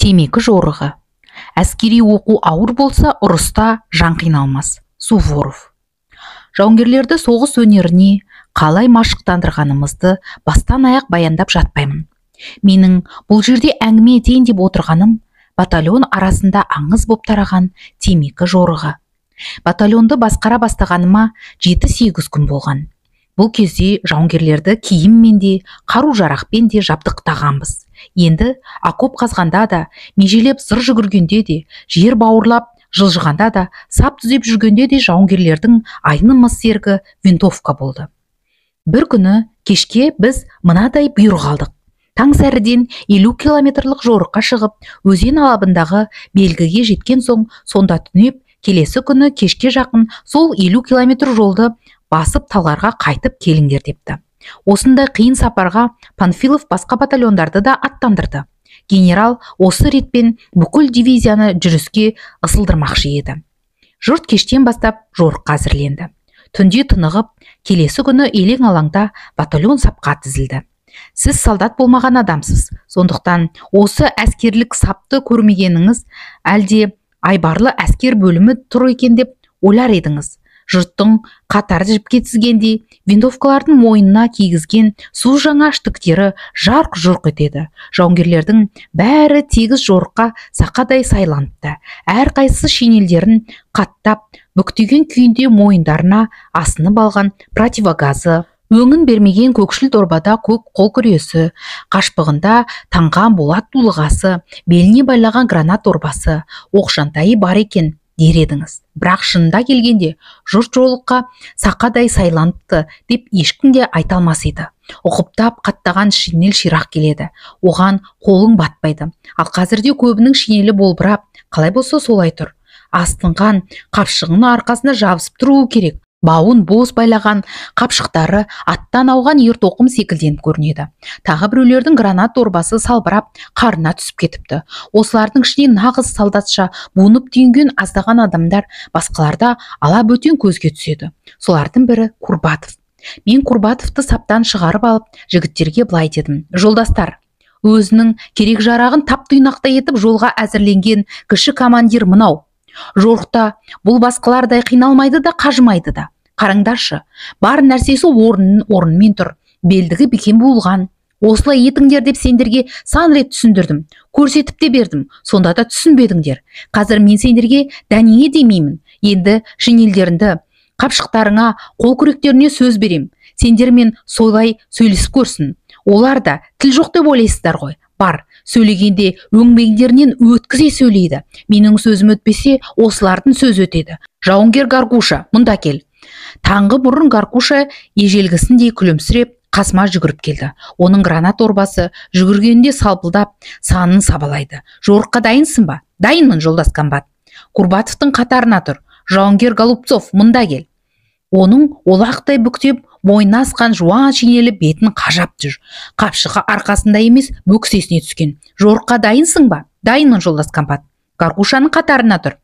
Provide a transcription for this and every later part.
Темекі жорығы. Әскери оқу ауыр болса, ұрыста жан қиналмас. Суворов. Жауынгерлерді соғыс өнеріне қалай машықтандырғанымызды бастан аяқ баяндап жатпаймын. Менің бұл жерде әңгіме етейін деп отырғаным батальон арасында аңыз боп тараған темекі жорығы. Батальонды басқара бастағаныма 7-8 күн болған. Бұл кезде жауынгерлерді киіммен де, қару-жарақпен де жабдықтағанбыз. Енді окоп қазғанда да, межелеп зыр жүгіргенде де, жер бауырлап жылжығанда да, сап түзеп жүргенде де жауынгерлердің айнымас серігі винтовка болды. Бір күні кешке біз мынадай бұйрық алдық. Таң сәріден 50 километрлік жорыққа шығып, өзен алабындағы белгіге жеткен соң, сонда түнеп, келесі күні кешке жақын сол 50 километр жолды басып Талғарға қайтып келіңдер депті. Осындай қиын сапарға Панфилов басқа батальондарды да аттандырды. Генерал осы ретпен бүкіл дивизияны жүріске ысылдырмақшы еді. Жұрт кештен бастап жорыққа әзірленді. Түнде тынығып, келесі күні елең алаңда батальон сапқа тізілді. Сіз солдат болмаған адамсыз, сондықтан осы әскерлік сапты көрмегеніңіз әлде айбарлы әскер бөлімі тұр екен деп ойлар едіңіз. Жұрттың қатары жіпке тізгендей, винтовкалардың мойнына кигізген су жаңа штыктері жарқ-жұрқ етеді. Жауынгерлердің бәрі тегіс жорыққа сақадай сайланыпты. Әрқайсысы шинелдерін қаттап, бүктеген күйінде мойындарына асынып алған противогазы, өңін бермеген көкшіл дорбада көк қол күресі, қашпығында таңған болат дулығасы, беліне байлаған гранат дорбасы, оқшантайы бар екен дер едіңіз. Бірақ шынында келгенде жұрт жолыққа сақадай сайланыпты деп ешкім де айта алмас еді. Ұқыптап қаттаған шинел ширақ келеді. Оған қолың батпайды. Ал қазірде көбінің шинелі болбырап, қалай болса солай тұр. Астынған қапшығының арқасына жабысып тұруы керек. Бауын бос байлаған қапшықтары аттан ауған ертоқым секілденіп көрінеді. Тағы біреулердің гранат дорбасы салбырап қарына түсіп кетіпті. Осылардың ішінен нағыз солдатша буынып түйінген аздаған адамдар басқаларда ала бөтен көзге түседі. Солардың бірі Курбатов. Мен Курбатовты саптан шығарып алып, жігіттерге былай дедім. Жолдастар, өзінің керек жарағын тап тұйнақтай етіп жолға әзірленген кіші командир мынау. Жорықта бұл басқалардай қиналмайды да, қажымайды да. Қараңдаршы, бар нәрсесі орнымен тұр, белдігі бекем буылған. Осылай етіңдер деп сендерге сан рет түсіндірдім, көрсетіп те бердім, сонда да түсінбедіңдер. Қазір мен сендерге дәнеңе демеймін. Енді шинелдеріңді, қапшықтарыңа, қол күректеріне сөз берем. Сендермен солай сөйлесіп көрсін. Олар да тіл жоқ деп ойлайсыздар ғой. Бар, сөйлегенде өңмеңдерінен өткізе сөйлейді. Менің сөзім өтпесе, осылардың сөзі өтеді. Жауынгер Гаргуша, мұнда кел. Таңғы бұрын Гаргуша ежелгісіндей күлімсіреп қасыма жүгіріп келді. Оның гранат дорбасы жүгіргенде салпылдап, санын сабалайды. Жорыққа дайынсың ба? Дайынмын, жолдас комбат. Курбатовтың қатарына тұр. Жауынгер Голубцов, мұнда кел. Оның олақтай бүктеп, мойнына асқан жуан шинелі бетін қажап жүр. Қапшығы арқасында емес, бөксесіне түскен. Жорыққа дайынсың ба? Дайынмын, жолдас комбат. Гаргушаның қатарына тұр.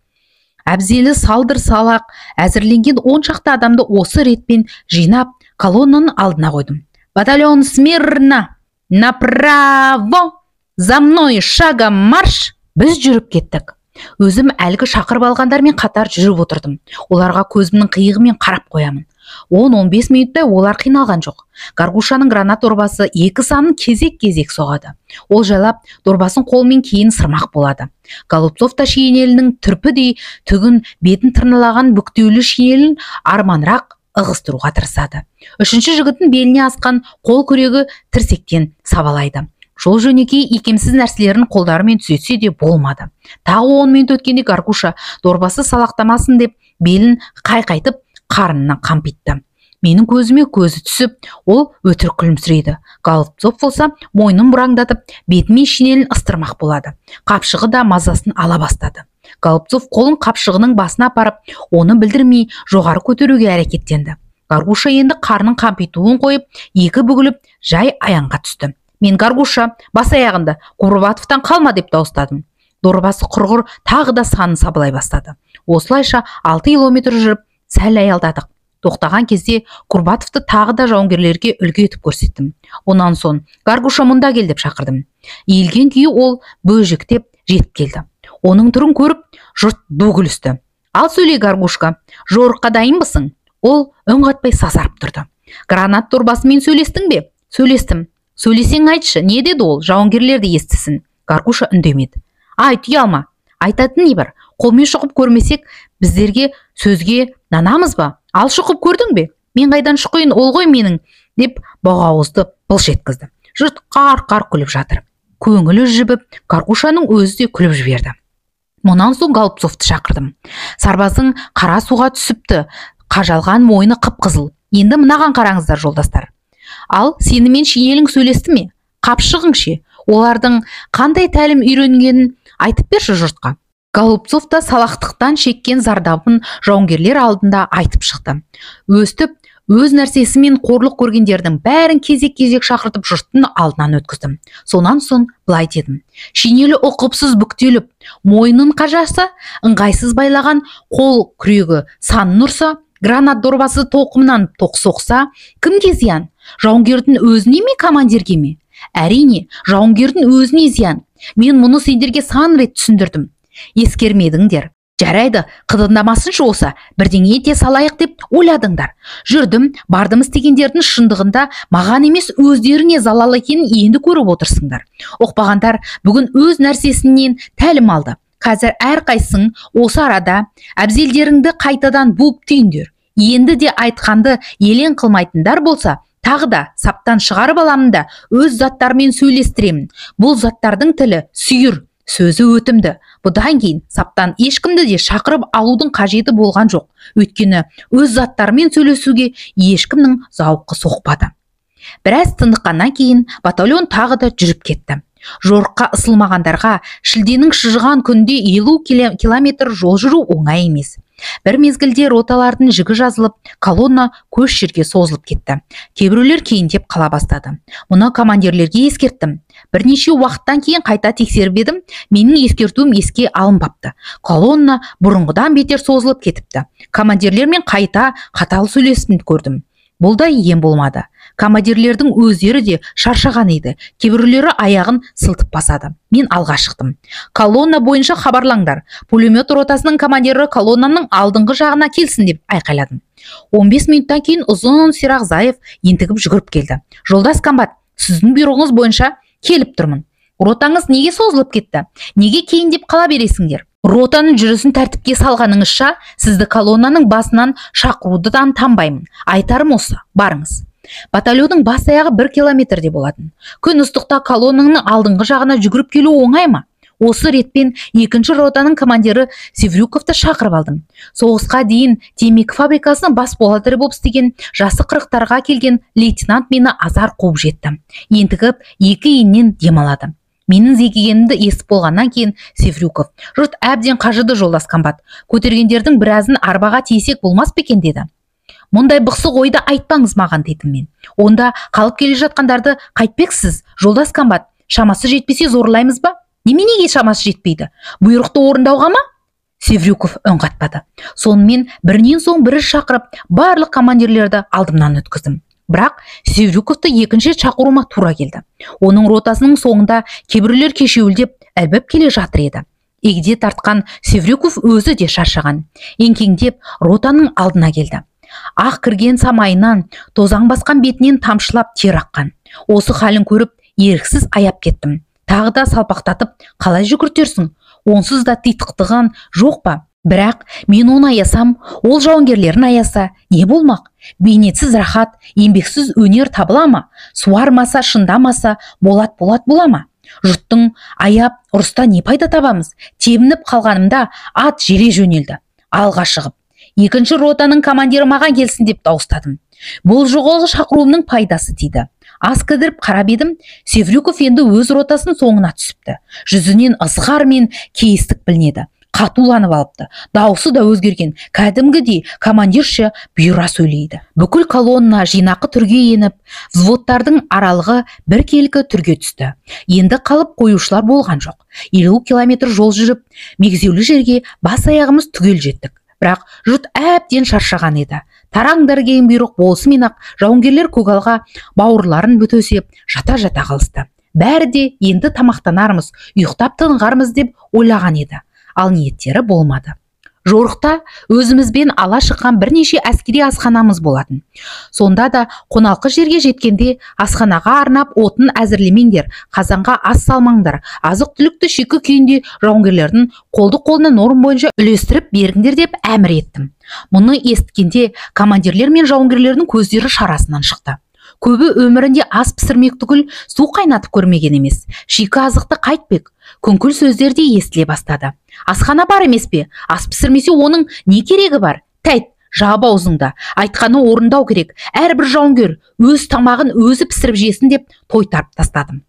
Әбзелі салдыр салақ әзірленген 10 шақты адамды осы ретпен жинап, колоннаның алдына қойдым. Батальон смирно! Направо! За мной шагом марш! Біз жүріп кеттік. Өзім әлгі шақырып алғандармен қатар жүріп отырдым. Оларға көзімнің қиығымен қарап қоямын. 10-15 минуттай олар қиналған жоқ. Гаргушаның гранат дорбасы екі санын кезек-кезек соғады. Ол жайлап дорбасын қолмен кейін сырмақ болады. Голубцов та шинелінің түрпідей түгін бетін тырналаған бүктеулі шинелін арманырақ ығыстыруға тырысады. Үшінші жігіттің беліне асқан қол күрегі тірсектен сабалайды. Жол жөнекей икемсіз нәрселерін қолдарымен түзетсе де болмады. Тағы 10 минут өткенде Гаргуша дорбасы салақтамасын деп белін қайқайтып қарнына қампитты. Менің көзіме көзі түсіп, ол өтірік күлімсірейді. Голубцов болса, мойнын бұраңдатып, бетіме шинелін ыстырмақ болады. Қапшығы да мазасын ала бастады. Голубцов қолын қапшығының басына апарып, оны білдірмей жоғары көтеруге әрекеттенді. Гаргуша енді қарнын қампитуын қойып, екі бүгіліп, жай аяңға түсті. Мен Гаргуша, бас аяғында Курбатовтан қалма деп дауыстадым. Дорбасы құрғыр тағы да санын сабалай бастады. Осылайша 6 километр жүріп, сәл аялдадық. Тоқтаған кезде Курбатовты тағы да жауынгерлерге үлгі етіп көрсеттім. Онан соң Гаргуша мұнда кел деп шақырдым. Иілген күйі ол бөжіктеп жетіп келді. Оның түрін көріп, жұрт ду күлісті. Ал сөйле, Гаргушка, жорыққа дайынбысың? Ол үн қатпай сазарып тұрды. Гранат дорбасымен сөйлестің бе? Сөйлестім. Сөйлесең айтшы, не деді ол, жауынгерлер де естісін. Гаргуша үндемеді. Айт, ұялма. Айтатын не бар? Қолмен шұқып көрмесек, біздерге сөзге нанамыз ба? Ал шұқып көрдің бе? Мен қайдан шұқиын, ол ғой менің, деп боғауызды былш еткізді. Жұрт қар-қар күліп жатыр. Көңілі жібіп, Гаргушаның өзі де күліп жіберді. Мұнан соң Голубцовты шақырдым. Сарбаздың қара суға түсіпті, қажалған мойны қып-қызыл. Енді мынаған қараңыздар, жолдастар. Ал сенімен шинелің сөйлесті ме? Қапшығың ше? Олардың қандай тәлім үйренгенін айтып берші жұртқа. Голубцов та салақтықтан шеккен зардабын жауынгерлер алдында айтып шықты. Өстіп, өз нәрсесімен қорлық көргендердің бәрін кезек-кезек шақыртып жұрттың алдынан өткіздім. Сонан соң былай дедім. Шинелі ұқыпсыз бүктеліп, мойнын қажаса, ыңғайсыз байлаған қол күрегі санын ұрса, гранат дорбасы тоқымынан тоқ соқса, кімге зиян? Жауынгердің өзіне ме, командирге ме? Әрине, жауынгердің өзіне зиян. Мен мұны сендерге сан рет түсіндірдім. Ескермедіңдер. Жарайды, қыдындамасыншы болса, бірдеңе ете салайық деп ойладыңдар. Жүрдім, бардым істегендердің шындығында маған емес өздеріне залал екенін енді көріп отырсыңдар. Ұқпағандар бүгін өз нәрсесінен тәлім алды. Қазір әрқайсың осы арада әбзелдеріңді қайтадан буып түйіндер. Енді де айтқанды елең қылмайтындар болса, тағы да саптан шығарып аламын да өз заттармен сөйлестіремін. Бұл заттардың тілі сүйір, сөзі өтімді. Бұдан кейін саптан ешкімді де шақырып алудың қажеті болған жоқ. Өйткені өз заттарымен сөйлесуге ешкімнің зауқы соқпады. Біраз тыныққаннан кейін батальон тағы да жүріп кетті. Жорыққа ысылмағандарға шілденің шыжыған күнде 50 километр жол жүру оңай емес. Бір мезгілде роталардың жігі жазылып, колонна көш жерге созылып кетті. Кейбіреулер кейіндеп қала бастады. Мұны командирлерге ескерттім. Бірнеше уақыттан кейін қайта тексеріп едім, менің ескертуім еске алынбапты. Колонна бұрынғыдан бетер созылып кетіпті. Командирлермен қайта қатал сөйлесіп көрдім. Бұл да ем болмады. Командирлердің өздері де шаршаған еді. Кейбіреулері аяғын сылтып басады. Мен алға шықтым. Колонна бойынша хабарлаңдар. Пулемет ротасының командирі колоннаның алдыңғы жағына келсін деп айқайладым. 15 минуттан кейін ұзын сирақ Заев ентігіп жүгіріп келді. Жолдас комбат, сіздің бұйрығыңыз бойынша келіп тұрмын. Ротаңыз неге созылып кетті? Неге кейіндеп қала бересіңдер? Ротаның жүрісін тәртіпке салғаныңызша, сізді колоннаның басынан шақырудан танбаймын. Айтарым осы, барыңыз. Батальонның бас аяғы 1 километрде болатын. Күн ыстықта колоннаның алдыңғы жағына жүгіріп келу оңай ма? Осы ретпен екінші ротаның командирі Севрюковты шақырып алдым. Соғысқа дейін темекі фабрикасының бас бухгалтері болып істеген жасы 40-тарға келген лейтенант мені азар қуып жетті. Ентігіп екі иіннен дем алады. Менің зекігенімді естіп болғаннан кейін Севрюков: "Жұрт әбден қажыды, жолдас комбат. Көтергендердің біразын арбаға тиесек болмас па екен?" деді. Мұндай бықсық ойды айтпаңыз маған, дедім мен. Онда қалып келе жатқандарды қайтпексіз, жолдас комбат? Шамасы жетпесе зорлаймыз ба? Неменеге шамасы жетпейді? Бұйрықты орындауға ма? Севрюков үн қатпады. Сонымен бірінен соң бірі шақырып, барлық командирлерді алдымнан өткіздім. Бірақ Севрюковты екінші рет шақыруыма тура келді. Оның ротасының соңында кейбіреулер кешеуілдеп ілбіп келе жатыр еді. Егде тартқан Севрюков өзі де шаршаған. Еңкеңдеп ротаның алдына келді. Ақ кірген самайынан, тозаң басқан бетінен тамшылап тер аққан. Осы халін көріп, еріксіз аяп кеттім. Тағы да салпақтатып, қалай жүгіртерсің? Онсыз да титықтыған жоқ па? Бірақ мен оны аясам, ол жауынгерлерін аяса, не болмақ? Бейнетсіз рахат, еңбексіз өнер табыла ма? Суармаса, шындамаса, болат болат бола ма? Жұрттың аяп, ұрыста не пайда табамыз? Тебініп қалғанымда ат желе жөнелді. Алға шығып, екінші ротаның командирі маған келсін деп дауыстадым. Бұл жоғалғы шақыруымның пайдасы тиді. Аз кідіріп қарап едім, Севрюков енді өз ротасының соңына түсіпті. Жүзінен ызғар мен кейістік білінеді. Қатуланып алыпты. Даусы да өзгерген. Кәдімгідей командирше бұйыра сөйлейді. Бүкіл колонна жинақы түрге еніп, взводтардың аралығы біркелкі түрге түсті. Енді қалып қоюшылар болған жоқ. 50 километр жол жүріп, мегзеулі жерге бас аяғымыз түгел жеттік. Бірақ жұрт әбден шаршаған еді. Тараңдар деген бұйрық болысымен ақ жауынгерлер көгалға бауырларын бөтөсеп жата-жата қалысты. Бәрі де енді тамақтанармыз, ұйықтап тынығармыз деп ойлаған еді. Ал ниеттері болмады. Жорықта өзімізбен ала шыққан бірнеше әскери асханамыз болатын. Сонда да қоналқы жерге жеткенде асханаға арнап отын әзірлемеңдер, қазанға ас салмаңдар, азық-түлікті шикі күйінде жауынгерлердің қолды қолына норм бойынша үлестіріп беріңдер деп әмір еттім. Мұны естігенде командирлер мен жауынгерлердің көздері шарасынан шықты. Көбі өмірінде ас пісірмек түгіл су қайнатып көрмеген емес. Шикі азықты қайтпек. Күңкіл сөздер де естіле бастады. Асхана бар емес пе? Ас пісірмесе оның не керегі бар? Тәйт, жап аузыңды. Айтқаны орындау керек. Әрбір жауынгер өз тамағын өзі пісіріп жесін деп тойтарып тастадым.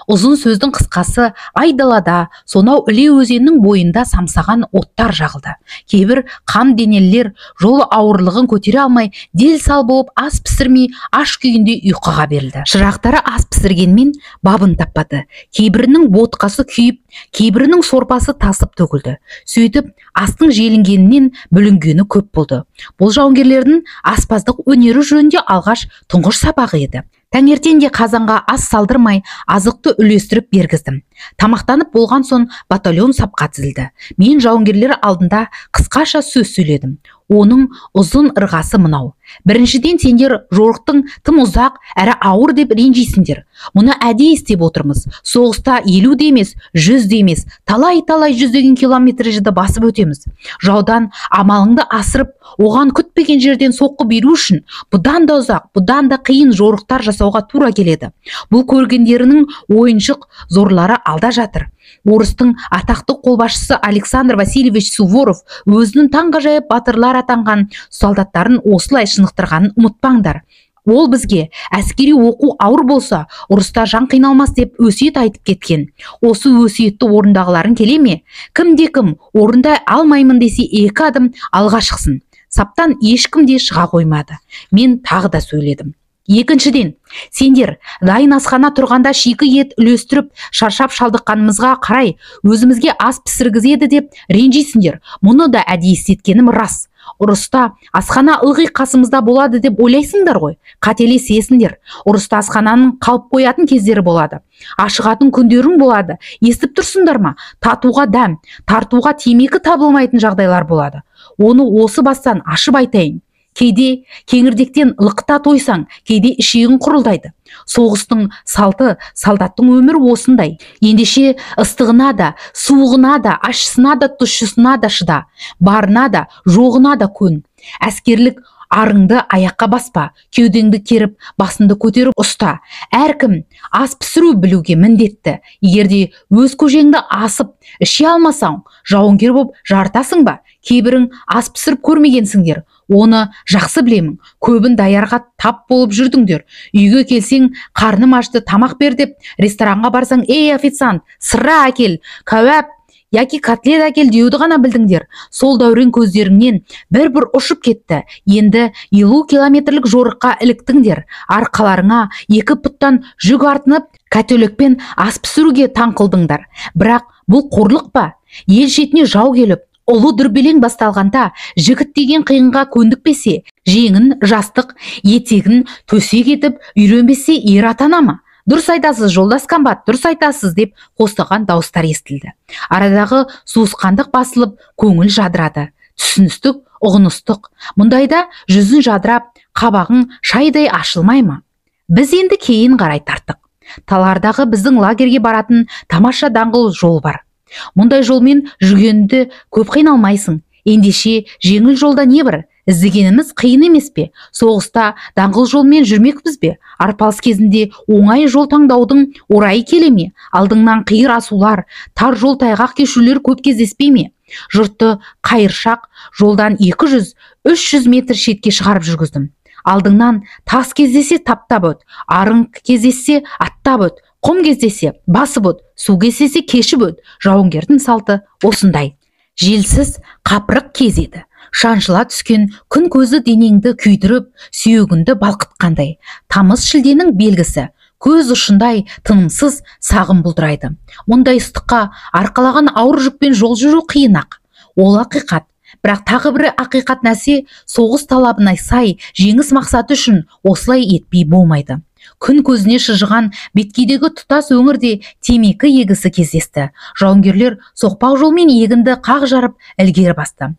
Ұзын сөздің қысқасы, айдалада, сонау Іле өзенінің бойында самсаған оттар жағылды. Кейбір қам денелілер жол ауырлығын көтере алмай, дел сал болып ас пісірмей, аш күйінде ұйқыға берілді. Шырақтары ас пісіргенмен бабын таппады. Кейбірінің ботқасы күйіп, кейбірінің сорпасы тасып төгілді. Сөйтіп, астың желінгенінен бүлінгені көп болды. Бұл жауынгерлердің аспаздық өнері жөнінде алғаш тұңғыш сабағы еді. Таңертең де қазанға ас салдырмай, азықты үлестіріп бергіздім. Тамақтанып болған соң батальон сапқа тізілді. Мен жауынгерлер алдында қысқаша сөз сөйледім. Оның ұзын ырғасы мынау. Біріншіден, сендер жорықтың тым ұзақ әрі ауыр деп ренжисіңдер. Мұны әдейі істеп отырмыз. Соғыста 50 де емес, 100 де емес, талай-талай жүздеген километр жерді басып өтеміз. Жаудан амалыңды асырып, оған күтпеген жерден соққы беру үшін бұдан да ұзақ, бұдан да қиын жорықтар жасауға тура келеді. Бұл көргендерінің ойыншық зорлары алда жатыр. Орыстың атақты қолбасшысы Александр Васильевич Суворов өзінің таңғажайып батырлар атанған солдаттарын осылай шынықтырғанын ұмытпаңдар. Ол бізге әскери оқу ауыр болса, ұрыста жан қиналмас деп өсиет айтып кеткен. Осы өсиетті орындағыларың келе ме? Кімде кім орындай алмаймын десе, екі адым алға шықсын. Саптан ешкім де шыға қоймады. Мен тағы да сөйледім. Екіншіден, сендер дайын асхана тұрғанда шикі ет үлестіріп, шаршап шалдыққанымызға қарай өзімізге ас пісіргізеді деп ренжисіңдер. Мұны да әдейі істеткенім рас. Ұрыста асхана ылғи қасымызда болады деп ойлайсыңдар ғой. Қателесесіңдер. Ұрыста асхананың қалып қоятын кездері болады. Ашығатын күндерің болады. Естіп тұрсыңдар ма? Татуға дәм, тартуға темекі табылмайтын жағдайлар болады. Оны осы бастан ашып айтайын. Кейде кеңірдектен лықта тойсаң, кейде ішегің құрылдайды. Соғыстың салты, солдаттың өмірі осындай. Ендеше ыстығына да, суығына да, ащысына да, тұщысына да шыда, барына да, жоғына да көн. Әскерлік арыңды аяққа баспа, кеудеңді керіп, басыңды көтеріп ұста. Әркім ас пісіру білуге міндетті. Егер де өз көжеңді асып іше алмасаң, жауынгер боп жартасың ба? Кейбірің ас пісіріп көрмегенсіңдер. Оны жақсы білемін. Көбін даярға тап болып жүрдіңдер. Үйге келсең, қарным ашты, тамақ бер деп, ресторанға барсаң, ей официант, сыра әкел, кәуап яки котлет әкел деуді ғана білдіңдер. Сол дәурен көздеріңнен бір-бір ұшып кетті. Енді 50 километрлік жорыққа іліктіңдер. Арқаларыңа екі пұттан жүк артынып, кәтөлекпен ас пісіруге таң қылдыңдар. Бірақ бұл қорлық па? Ел шетіне жау келіп, ұлы дүрбелең басталғанда жігіт деген қиынға көндікпесе, жеңін жастық, етегін төсек етіп үйренбесе ер атана ма? Дұрыс айтасыз, жолдас комбат, дұрыс айтасыз деп қостаған дауыстар естілді. Арадағы суысқандық басылып, көңіл жадырады. Түсіністік, ұғыныстық. Мұндайда жүзін жадырап, қабағың шайдай ашылмай ма? Біз енді кейін қарай тарттық. Талардағы біздің лагерге баратын тамаша даңғыл жол бар. Мұндай жолмен жүргенді көп қиналмайсың. Ендеше жеңіл жолда не бар? Іздегеніміз қиын емес пе? Соғыста даңғыл жолмен жүрмекпіз бе? Арпалыс кезінде оңай жол таңдаудың орайы келе ме? Алдыңнан қиыр асулар, тар жол тайғақ кешулер көп кездеспей ме? Жұртты қайыршақ жолдан 200-300 метр шетке шығарып жүргіздім. Алдыңнан тас кездесе таптап өт, арың кездессе аттап өт, құм кездесе басып өт, су кездесе кешіп өт. Жауынгердің салты осындай. Желсіз қапырық кез еді. Шаншыла түскен күн көзі денеңді күйдіріп, сүйегіңді балқытқандай. Тамыз шілденің белгісі, көз ұшындай тынымсыз сағым бұлдырайды. Мұндай ыстыққа арқалаған ауыр жүкпен жол жүру қиын-ақ. Ол ақиқат. Бірақ тағы бір ақиқат нәрсе, соғыс талабына сай жеңіс мақсаты үшін осылай етпей болмайды. Күн көзіне шыжыған беткейдегі тұтас өңірде темекі егісі кездесті. Жауынгерлер соқпақ жолмен егінді қақ жарып ілгері басты.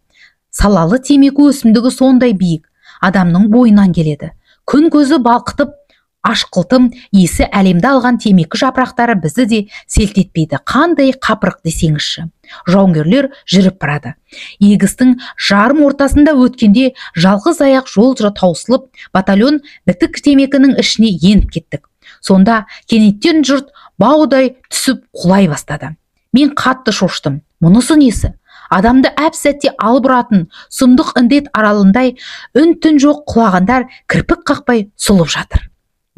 Салалы темекі өсімдігі сондай биік, адамның бойынан келеді. Күн көзі балқытып, ашқылтым иісі әлемді алған темекі жапырақтары бізді де селт етпейді. Қандай қапырық десеңізші. Жауынгерлер жүріп барады. Егістің жарым ортасында өткенде жалғыз аяқ жол таусылып, батальон бітік темекінің ішіне еніп кеттік. Сонда кенеттен жұрт баудай түсіп құлай бастады. Мен қатты шоштым. Мұнысы несі? Адамды әп-сәтте алып ұратын сұмдық індет аралындай үн-түн жоқ құлағандар кірпік қақпай сұлып жатыр.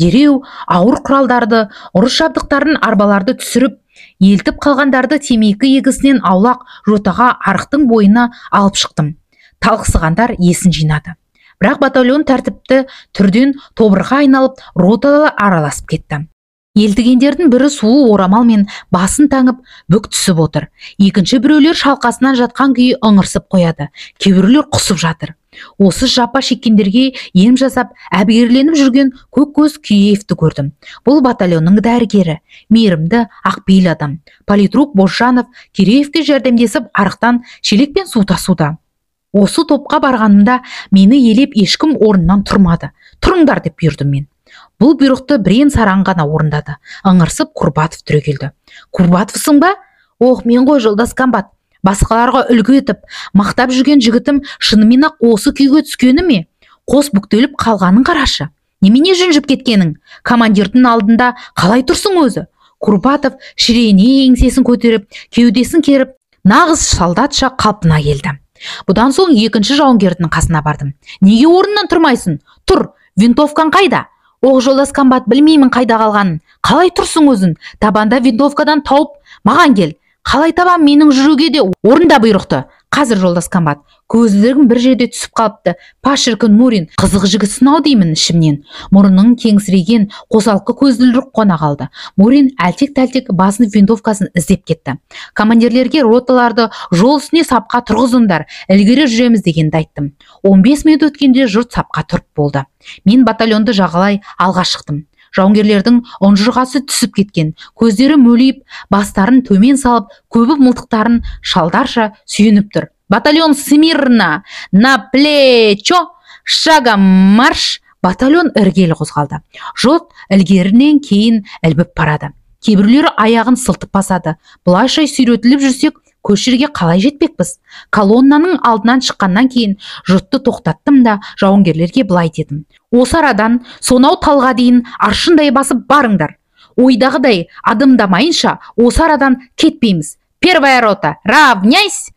Дереу ауыр құралдарды, ұрыс жабдықтарын арбаларды түсіріп, елтіп қалғандарды темекі егісінен аулақ жотаға арықтың бойына алып шықтым. Талықсығандар есін жинады. Бірақ батальон тәртіпті түрден тобырға айналып, роталар араласып кетті. Елтігендердің бірі сұлу орамалмен басын таңып, бүк түсіп отыр. Екінші біреулер шалқасынан жатқан күйі ыңырсып қояды. Кейбіреулер құсып жатыр. Осы жапа шеккендерге ем жасап, әбігерленіп жүрген көк көз Күйеевті көрдім. Бұл батальонның дәрігері, мейірімді, ақпейіл адам. Политрук Бозжанов Киреевке жәрдемдесіп арықтан шелекпен су тасуда. Осы топқа барғанымда мені елеп ешкім орнынан тұрмады. Тұрыңдар деп бұйырдым мен. Бұл бұйрықты бірен-саран ғана орындады. Ыңырсып Курбатов түрегелді. Курбатовсың ба? Ох, мен ғой, жолдас комбат. Басқаларға үлгі етіп, мақтап жүрген жігітім шынымен-ақ осы күйге түскені ме? Қос бүктеліп қалғанын қарашы. Немене жүнжіп кеткенің? Командирдің алдында қалай тұрсың өзі? Курбатов шірене еңсесін көтеріп, кеудесін керіп, нағыз солдатша қалпына келді. Бұдан соң екінші жауынгердің қасына бардым. Неге орнынан тұрмайсың? Тұр, винтовкаң қайда? Оқ, жолдас комбат, білмеймін қайда қалғанын. Қалай тұрсың өзін? Табанда винтовкадан тауып, маған кел. Қалай табам, менің жүруге де орында бұйрықты. Қазір, жолдас комбат, көзілдірігім бір жерде түсіп қалыпты. Па шіркін Мурин, қызық жігітсің ау деймін ішімнен. Мұрнының кеңсіреген қосалқы көзілдірік қона қалды. Мурин әлтек-тәлтек басын винтовкасын іздеп кетті. Командирлерге роталарды жол үстіне сапқа тұрғызыңдар, ілгері жүреміз дегенді айттым. 15 минут өткенде жұрт сапқа тұрып болды. Мен батальонды жағалай алға шықтым. Жауынгерлердің ұнжырғасы түсіп кеткен, көздері мөлиіп, бастарын төмен салып, көбі мылтықтарын шалдарша сүйеніп тұр. Батальон смирно, на плечо, шагом марш! Батальон іргелі қозғалды. Жұрт ілгерінен кейін ілбіп барады. Кейбіреулері аяғын сылтып басады. Былайша сүйретіліп жүрсек, көшерге қалай жетпекпіз? Колоннаның алдынан шыққаннан кейін жұртты тоқтаттым да жауынгерлерге былай дедім. Осы арадан сонау талға дейін аршындай басып барыңдар. Ойдағыдай адымдамайынша осы арадан кетпейміз. Первая рота, равняйсь!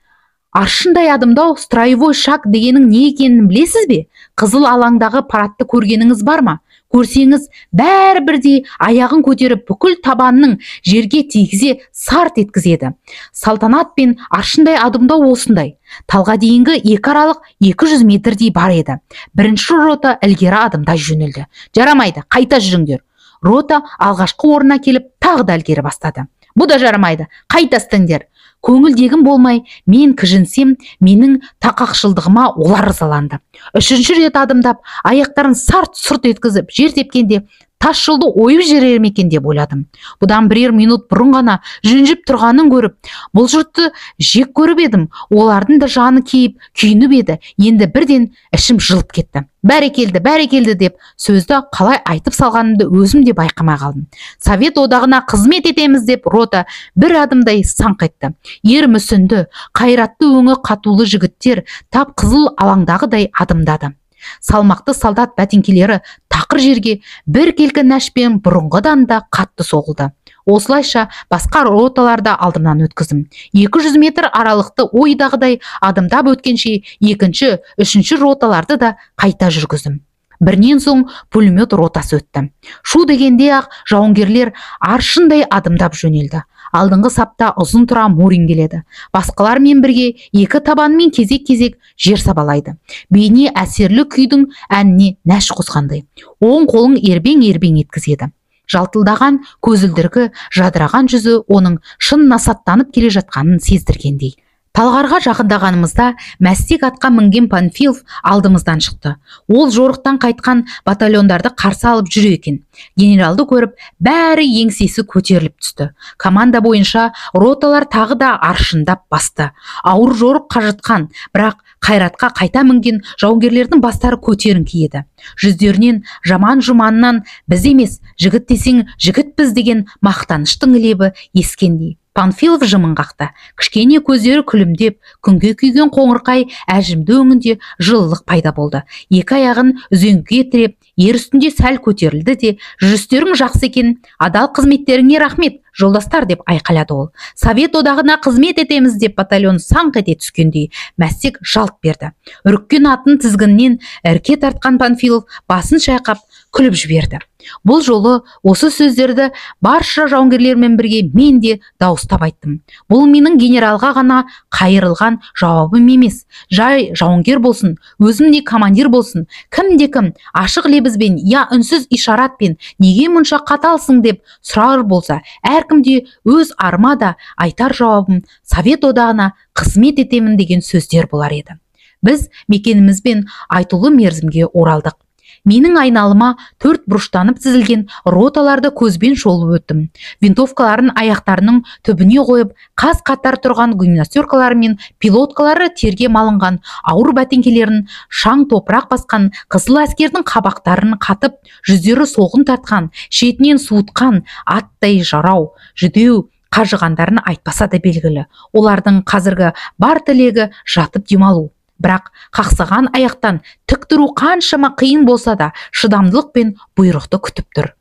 Аршындай адымдау строевой шаг дегенің не екенін білесіз бе? Қызыл алаңдағы парадты көргеніңіз бар ма? Көрсеңіз, бәрі бірдей аяғын көтеріп, бүкіл табанның жерге тигізе сарт еткізеді. Салтанат пен аршындай адымдау осындай. Талға дейінгі екі аралық 200 метрдей бар еді. Бірінші рота ілгері адымдай жөнелді. Жарамайды, қайта жүріңдер. Рота алғашқы орнына келіп, тағы да ілгері бастады. Бұ да жарамайды, қайта істіңдер. Көңілдегім болмай, мен кіжінсем, менің тақақшылдығыма олар ызаланды. Үшінші рет адымдап, аяқтарын сарт-сұрт еткізіп, жер тепкенде тас жолды ойып жіберер ме екен деп ойладым. Бұдан бірер минут бұрын ғана жүнжіп тұрғанын көріп, бұл жұртты жек көріп едім. Олардың да жаны кейіп, күйініп еді. Енді бірден ішім жылып кетті. Бәрекелді, бәрекелді деп сөзді қалай айтып салғанымды өзім де байқамай қалдым. Совет одағына қызмет етеміз деп рота бір адымдай саңқ етті. Ер мүсінді, қайратты өңі қатулы жігіттер тап қызыл алаңдағыдай адымдады. Салмақты солдат бәтеңкелері тақыр жерге біркелкі нәшпен бұрынғыдан да қатты соғылды. Осылайша басқа роталарды алдымнан өткіздім. 200 метр аралықты ойдағыдай адымдап өткенше екінші, үшінші роталарды да қайта жүргіздім. Бірінен соң пулемет ротасы өтті. Шу дегенде ақ жауынгерлер аршындай адымдап жөнелді. Алдыңғы сапта ұзын тұра Мурин келеді. Басқалармен бірге екі табанымен кезек-кезек жер сабалайды. Бейне әсерлі күйдің әніне нәш қосқандай. Оң қолын ербең-ербең еткізеді. Жалтылдаған көзілдірігі, жадыраған жүзі оның шын насаттанып келе жатқанын сездіргендей. Талғарға жақындағанымызда мәстек атқа мінген Панфилов алдымыздан шықты. Ол жорықтан қайтқан батальондарды қарсы алып жүр екен. Генералды көріп, бәрі еңсесі көтеріліп түсті. Команда бойынша роталар тағы да аршындап басты. Ауыр жорық қажытқан, бірақ қайратқа қайта мінген жауынгерлердің бастары көтеріңкі еді. Жүздерінен жаман жұманнан біз емес, жігіт десең жігітпіз деген мақтаныштың лебі ескендей. Панфилов жымың қақты. Кішкене көздері күлімдеп, күнге күйген қоңырқай әжімді өңінде жылылық пайда болды. Екі аяғын үзеңгіге тіреп, ер үстінде сәл көтерілді де, жүрістерің жақсы екен, адал қызметтеріңе рахмет, жолдастар деп айқайлады ол. Совет одағына қызмет етеміз деп батальон саңқ ете түскендей, мәстек жалт берді. Үріккен атын тізгіннен ірке тартқан Панфилов басын шайқап күліп жіберді. Бұл жолы осы сөздерді барша жауынгерлермен бірге мен де дауыстап айттым. Бұл менің генералға ғана қайырылған жауабым емес. Жай жауынгер болсын, өзім де командир болсын, кімде кім ашық лебізбен я үнсіз ишаратпен неге мұнша қаталсың деп сұрар болса, әркімде өз арыма да айтар жауабым Совет одағына қызмет етемін деген сөздер болар еді. Біз мекенімізбен айтулы мерзімге оралдық. Менің айналыма төрт бұрыштанып тізілген роталарды көзбен шолып өттім. Винтовкаларын аяқтарының түбіне қойып, қаз қатар тұрған гимнастеркалары мен пилоткалары терге малынған, ауыр бәтеңкелерін шаң топырақ басқан қызыл әскердің қабақтарын қатып, жүздері солғын тартқан, шетінен суытқан аттай жарау, жүдеу қажығандарын айтпаса да белгілі. Олардың қазіргі бар тілегі жатып демалу. Бірақ қақсаған аяқтан тік тұру қаншама қиын болса да шыдамдылық пен бұйрықты күтіп тұр.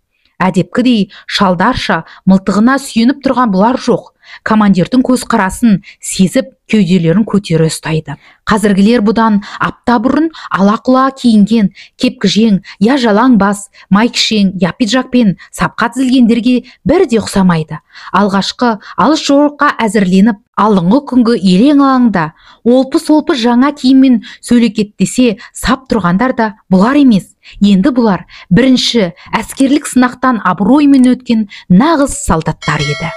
Әдепкідей шалдарша мылтығына сүйеніп тұрған бұлар жоқ. Командирдің көзқарасын сезіп кеуделерін көтере ұстайды. Қазіргілер бұдан апта бұрын ала-құла киінген, кепкіжең, я жалаң бас, майкішең, я пиджакпен сапқа тізілгендерге бірде ұқсамайды. Алғашқы алыс жорыққа әзірленіп, алдыңғы күнгі елең алаңда олпы-солпы жаңа киіммен сөлекеттесе сап тұрғандар да бұлар емес. Енді бұлар бірінші әскерлік сынақтан абыроймен өткен нағыз солдаттар еді.